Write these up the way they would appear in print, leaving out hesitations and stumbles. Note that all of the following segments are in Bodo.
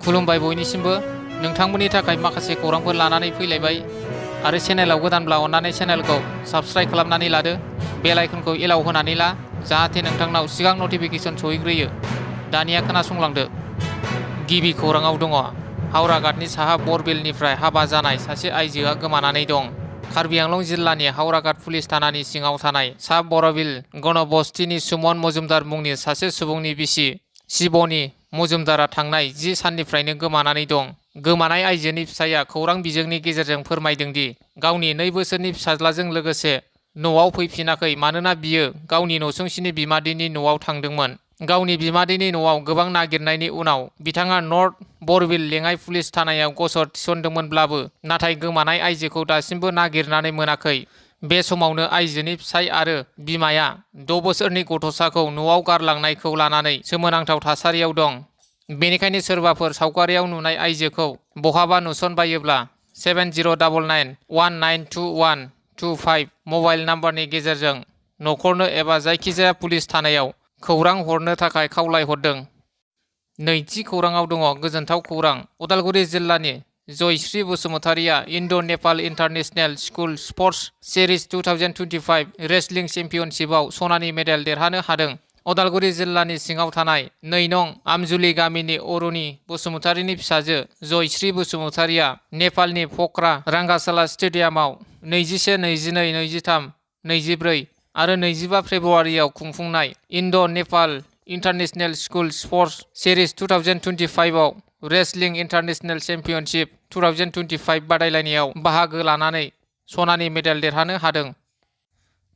खुलुमबाय बयनिसिमबो नोंथांमोननि थाखाय माखासे खौरांफोर लानानै फैलायबाय आरो चेनेलाव गोदानब्ला अन्नानै चेनेलखौ साबस्क्राइब खालामनानै लादो बेल आइकनखौ एलाव होनानै ला जाहाथे नोंथांनाव सिगां नटिफिकेसन सहैग्रोयो। दानिया खोनासंलांदो। गिबि खौराङाव दङ हावराघाटनि साहा बरबिलनिफ्राय हाबा जानाय सासे आइजोआ गोमानानै दं। कार्बि आंलं जिल्लानि हावराघाट पुलिस थानानि सिङाव थानाय सा बरबिल गणबस्तिनि सुमन मजुमदार मुंनि सासे सुबुंनि बिसि शिबनी मजुमदारा थांनाय 10 साननिफ्रायनो गोमानानै दं। गोमानाय आइजोनि फिसाया खौरां बिजोंनि गेजेरजों फोरमायदों दि गावनि 2 बोसोरनि फिसाज्लाजों लोगोसे न'आव फैफिनाखै मानोना बियो गावनि नसुंसेनि बिमादैनि न'आव थांदोंमोन। गावनि बिमादैनि न'आव गोबां नागिरनायनि उनाव बिथाङा नर्थ बरबिल लेङाइ पुलिस थानायाव गसर थिसनदोंमोनब्लाबो नाथाय गोमानाय आइजोखौ दासिमबो नागिरनानै मोनाखै। बे समावनो आइजोनि फिसाय आरो बिमाया 6 बोसोरनि गथ'साखौ न'आव गारलांनायखौ लानानै सोमोनांथाव थासारियाव दं। बेनिखायनो सोरबाफोर सावगारियाव नुनाय आइजोखौ बहाबा नुसनबायोब्ला 7099192125 मबाइल नाम्बारनि गेजेरजों नखरनो एबा जायखिजाया पुलिस थानायाव खौरां हरनो थाखाय खावलायहरदों। नैथि खौराङाव दङ गोजोनथाव खौरां। उदालगुरि जिल्लानि Jayashree बसुमतारिया इन्ड'-नेपाल international school sports series 2025 wrestling चेम्पियनशिपआव सनानि मेडेल देरहानो हादों। उदालगुरि जिल्लानि सिङाव थानाय 2 नं आमजुलि गामिनि अरुणी बसुमतारिनि फिसाजो जयश्री बसुमतारिया नेपालनि पखरा रांगासाला स्टेडियामाव 21, 22, 23, 24 आरो 25 फेब्रुआरियाव खुंफुंनाय इन्ड'-नेपाल इन्टारनेशनेल स्कुल स्पर्ट्स सिरिज 2025 आव रेसलिं इन्टारनेशनेल चेम्पियनशिप 2025 बादायलायनायाव बाहागो लानानै सनानि मेडेल देरहानो हादों।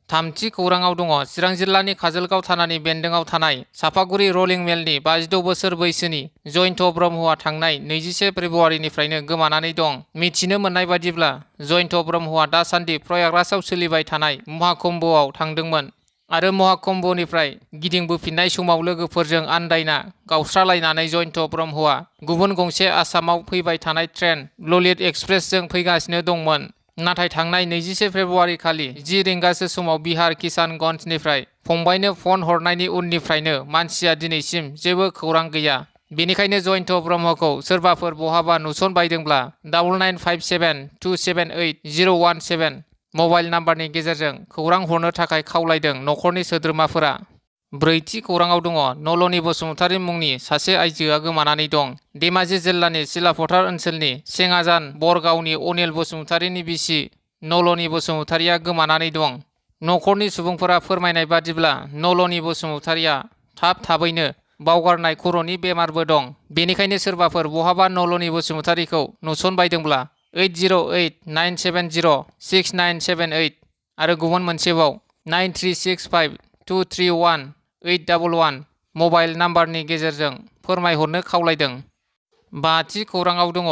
थामथि खौराङाव दङ चिरां जिल्लानि काजलगाव थानानि बेन्दोंआव थानाय सापागुरि रलिं मिलनि 52 बोसोर बैसोनि जयन्त ब्रह्मआ थांनाय 21 फेब्रुआरिनिफ्रायनो गोमानानै दं। मिथिनो मोननाय बादिब्ला जयन्त ब्रह्मआ दासान्दि प्रयागराजआव सोलिबाय थानाय महाकुम्भआव थांदोंमोन आरो महाकुम्भनिफ्राय गिदिंबोफिननाय समाव लोगोफोरजों आन्दायना गावस्रालायनानै जयन्त ब्रह्मआ गुबुन गंसे आसामाव फैबाय थानाय ट्रेन ललित एक्सप्रेसजों फैगासिनो दंमोन। नाथाय थांनाय 21 फेब्रुआरि खालि 10 रिंगासो समाव बिहार किसानगन्जनिफ्राय फंबायनो फन हरनायनि उननिफ्रायनो मानसिया दिनैसिम जेबो खौरां गैया। बेनिखायनो जयन्त ब्रह्मखौ सोरबाफोर बहाबा नुसनबायदोंब्ला 9957278017 मबाइल नाम्बारनि गेजेरजों खौरां हरनो थाखाय खावलायदों नखरनि सोद्रोमाफोरा। ब्रैथि खौराङाव दङ नलनी बसुमतारी मुंनि सासे आइजोआ गोमानानै दं। धेमाजि जिल्लानि सिलाफोथार ओनसोलनि सेङाजान बरगावनि अनिल बसुमतारीनि बिसि नलनी बसुमतारीया गोमानानै दं। नखरनि सुबुंफोरा फोरमायनाय बादिब्ला नलनी बसुमतारीया थाबैनो बावगारनाय खर'नि बेमारबो दं। बेनिखायनो सोरबाफोर बहाबा नलनी बसुमतारीखौ नुसनबायदोंब्ला 8089706978 आरो गुबुन मोनसेबाव 9365231811 मबाइल नाम्बारनि गेजेरजों फोरमायहरनो खावलायदों। बाथि खौराङाव दङ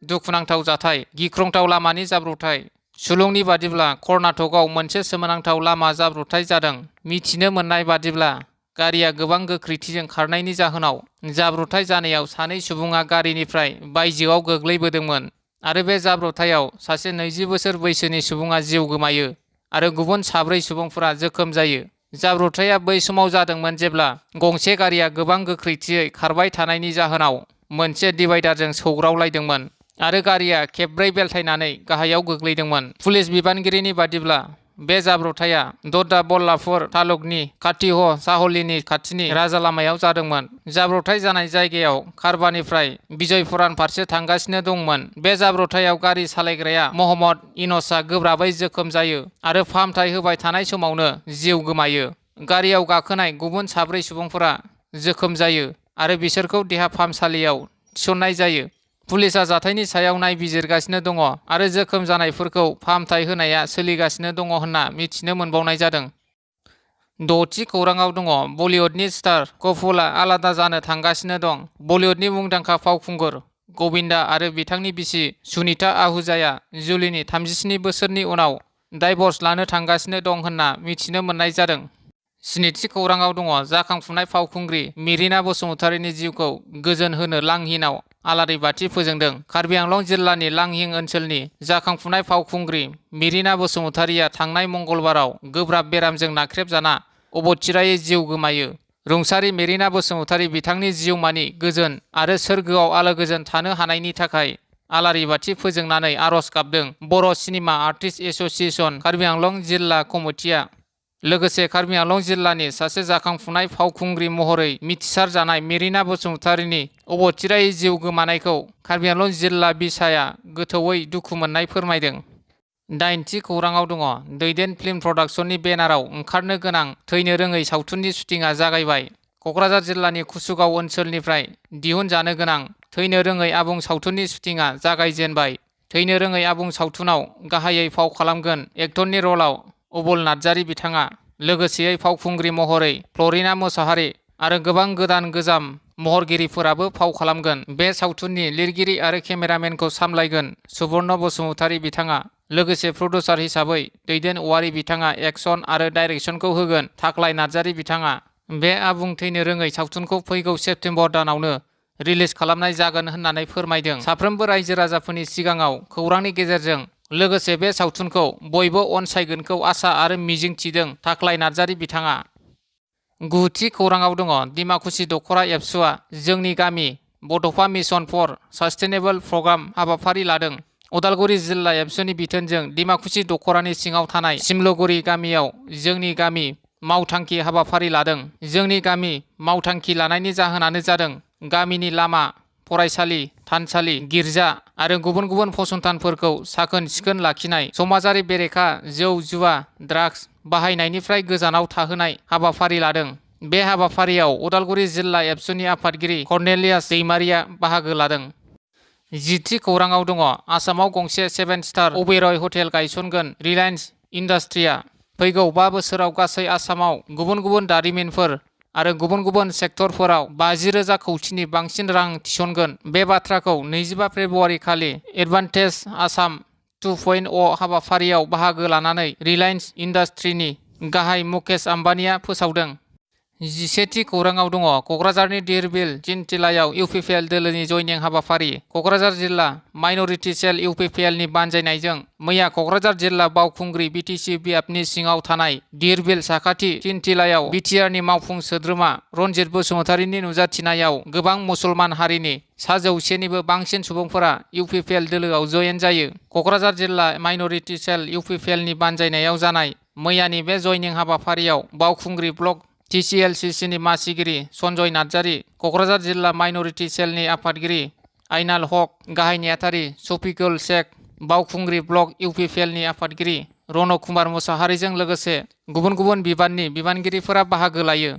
दुखुनांथाव जाथाय, गिख्रंथाव लामानि जाब्रबथाय। सुलुंनि बादिब्ला कर्नाटकआव मोनसे सोमोनांथाव लामा जाब्रबथाय जादों। मिथिनो मोननाय बादिब्ला गारिया गोबां गोख्रैथिजों खारनायनि जाहोनाव जाब्रबथाय जानायाव 2 सुबुङा गारिनिफ्राय बायजोआव गोग्लैबोदोंमोन आरो बे जाब्रबथायाव सासे 20 बोसोर बैसोनि सुबुङा जिउ गोमायो आरो गुबुन 4 सुबुंफोरा जोखोम जायो। जाब्रबथाया बै समाव जादोंमोन जेब्ला गंसे गारिया गोबां गोख्रैथियै खारबाय थानायनि जाहोनाव मोनसे डिभाइडारजों सौग्रावलायदोंमोन आरो गारिया खेबब्रै बेलथायनानै गाहायाव गोग्लैदोंमोन। पुलिस बिबानगिरिनि बादिब्ला बे जाब्रबथाया दड्डा-बल्लापुर तालुकनि काटिह साहलीनि खाथिनि राजालामायाव जादोंमोन। जाब्रबथाय जानाय जायगायाव कार्बानिफ्राय बिजयपुरान फारसे थांगासिनो दंमोन। बे जाब्रबथायाव गारि सालायग्राया महम्मद इनसआ गोब्राबै जोखोम जायो आरो फाहामथाय होबाय थानाय समावनो जिउ गोमायो। गारियाव गाखोनाय गुबुन 4 सुबुंफोरा जोखोम जायो आरो बिसोरखौ देहा फाहामसालियाव थिसननाय जायो। पुलिसआ जाथायनि सायाव नायबिजिरगासिनो दङ आरो जोखोम जानायफोरखौ फाहामथाय होनाया सोलिगासिनो दङ होनना मिथिनो मोनबावनाय जादों। 6थि खौराङाव दङ बलिउडनि स्टार कपुरआ आलादा जानो थांगासिनो दं। बलिउडनि मुंदांखा फावखुंगुर गविंदा आरो बिथांनि बिसि सुनीता आहूजाया जुलिनि 37 बोसोरनि उनाव डाइभर्स लानो थांगासिनो दं होनना मिथिनो मोननाय जादों। 7थि खौराङाव दङ जाखांफुनाय फावखुंग्रि मेरिना बसुमतारीनि जिउखौ गोजोन होनो लांहिंआव आलारि बाथि फोजोंदों। कार्बि आंलं जिल्लानि लांहिं ओनसोलनि जाखांफुनाय फावखुंग्रि मेरिना बसुमतारीया थांनाय मंगलबाराव गोब्राब बेरामजों नाख्रेबजाना अबथिरायै जिउ गोमायो। रुंसारि मेरिना बसुमतारी बिथांनि जिउमानि गोजोन आरो सोरगोआव आलो गोजोन थानो हानायनि थाखाय आलारि बाथि फोजोंनानै आरज गाबदों Bodo' cinema artist association Karbi Anglong जिल्ला कमिटिया। लोगोसे कार्बि आंलं जिल्लानि सासे जाखांफुनाय फावखुंग्रि महरै मिथिसार जानाय मेरिना बसुमतारीनि अबथिरायै जिउ गोमानायखौ कार्बि आंलं जिल्ला बिसाया गोथौयै दुखु मोननाय फोरमायदों। 9थि खौराङाव दङ दैदेन फिल्म प्रडाक्शननि बेनाराव ओंखारनो गोनां थैनो रोङै सावथुननि शुटिंआ जागायबाय। क'क्राझार जिल्लानि कुसुगाव ओनसोलनिफ्राय दिहुनजानो गोनां थैनो रोङै आबुं सावथुननि शुटिंआ जागायजेनबाय। थैनो रोङै आबुं सावथुनाव गाहायै फाव खालामगोन एक्टरनि रलाव अबल नार्जारी बिथाङा। लोगोसेयै फावखुंग्रि महरै फ्लरिना मोसाहारि आरो गोबां गोदान गोजाम महरगिरिफोराबो फाव खालामगोन। बे सावथुननि लिरगिरि आरो केमेरामेनखौ सामलायगोन सुबर्न बसुमतारी बिथाङा। लोगोसे प्रडिउसार हिसाबै दैदेन औवारी बिथाङा एक्सन आरो डाइरेक्सनखौ होगोन थाख्लाय नार्जारी बिथाङा। बे आबुं थैनो रोङै सावथुनखौ फैगौ सेप्तेम्बर दानावनो रिलिज खालामनाय जागोन होननानै फोरमायदों। साफ्रोमबो रायजो राजाफोरनि सिगाङाव खौरांनि गेजेरजों लोगोसे बे सावथुनखौ बयबो अनसायगोनखौ आसा आरो मिजिं थिदों थाख्लाय नार्जारी बिथाङा। 9थि खौराङाव दङ डिमाकुसि दख'रा एबसुआ जोंनि गामि बड'फा मिशन फर सास्टेनेबल प्रग्राम हाबाफारि लादों। उदालगुरि जिल्ला एबसुनि बिथोनजों डिमाकुसि दख'रानि सिङाव थानाय सिमलगुरि गामियाव जोंनि गामि मावथांखि हाबाफारि लादों। जोंनि गामि मावथांखि लानायनि जाहोनानो जादों गामिनि लामा, फरायसालि, थानसालि, गिर्जा आरो गुबुन गुबुन फसंथानफोरखौ साखोन सिखोन लाखिनाय, समाजारि बेरेखा जौ जुवा ड्राग्स बाहायनायनिफ्राय गोजानाव थाहोनाय हाबाफारि लादों। बे हाबाफारियाव उदालगुरि जिल्ला एबसुनि आफादगिरि कर्नेलियास दैमारिया बाहागो लादों। 10थि खौराङाव दङ आसामाव गंसे 7 स्टार अबेरय हटेल गायसनगोन रिलायेन्स इन्डास्ट्रिया। फैगौ 5 बोसोराव गासै आसामाव गुबुन गुबुन दारिमिनफोर आरो गुबुन गुबुन सेक्टरफोराव 50,000 कौटिनि बांसिन रां थिसनगोन। बे बाथ्राखौ 25 फेब्रुआरि खालि एडभान्टेज आसाम 2.0 हाबाफारियाव बाहागो लानानै रिलायेन्स इन्डास्ट्रिनि गाहाय मुकेश आम्बानीआ फोसावदों। 11थि खौराङाव दङ क'क्राझारनि धिरबिल थिनथिलायाव इउपिपिएल दोलोनि जयनिं हाबाफारि। क'क्राझार जिल्ला माइनरिटि सेल इउपिपिएलनि बानजायनायजों मैया क'क्राझार जिल्ला बावखुंग्रि बिटिसि बिएफनि सिङाव थानाय धिरबिल साखाथि थिनथिलायाव बिटिआरनि मावफुं सोद्रोमा रनजित बसुमतारीनि नुजाथिनायाव गोबां मुसलमान हारिनि सा 100निबो बांसिन सुबुंफोरा इउपिपिएल दोलोआव जयेन जायो। क'क्राझार जिल्ला माइनरिटि सेल इउपिपिएलनि बानजायनायाव जानाय मैयानि बे जयनिं हाबाफारियाव बावखुंग्रि ब्लक टिसिएलसिसिनि मासिगिरि सन्जय नार्जारी, क'क्राझार जिल्ला माइनरिटि सेलनि आफादगिरि आइनाल हक, गाहाय नेहाथारि शफिकुल शेख, बावखुंग्रि ब्लक इउपिपिएलनि आफादगिरि रन कुमार मुसाहारिजों लोगोसे गुबुन गुबुन बिबाननि बिबानगिरिफोरा बाहागो लायो।